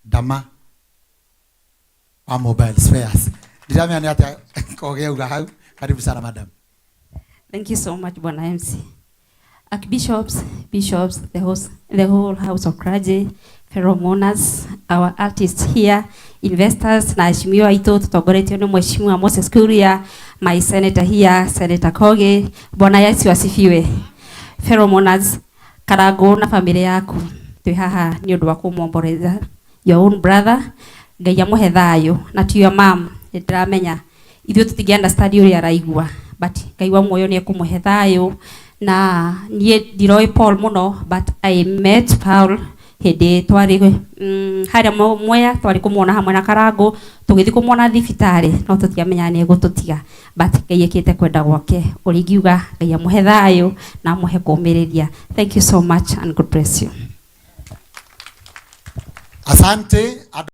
Ndama wa mobile spares. Ndiramenya nĩ atĩa Kogi auga hau. Karibu sana, madam. Thank you so much, Bwana MC. Archbishops, bishops, the host, the whole house of clergy, fellow mourners, our artists here, investors, na aheshimiwa aitũ tũtongoretio nĩ Mheshimiwa Moses Kuria, my senator here, Senator Kogi. Bwana Yesu asifiwe. Fellow mourners, Karangũ na family yaku twĩ haha nĩ ũndũ wa kũmwomboreza your own brother. Ngai amũhe thayũ. Na to your mom, nĩ ndĩramenya ithuĩ tũtingĩ understand ũrĩa araigua, but Ngai wa muoyo nĩ ekũmũhe thayũ. Na niĩ ndiroĩ Paul mũno, but I met Paul hĩndĩ twarĩ harĩa Mwea, twarĩ kũmuona hamwe na Karangũ, tũgĩthiĩ kũmuona thibitarĩ, no tũtiamenyaga nĩ egũtũtiga, but Ngai ekĩte kwenda gwake. Ũrĩa ingiuga, Ngai amũhe thayũ na amũhe kũũmĩrĩria. Thank you so much and God bless you. Asante.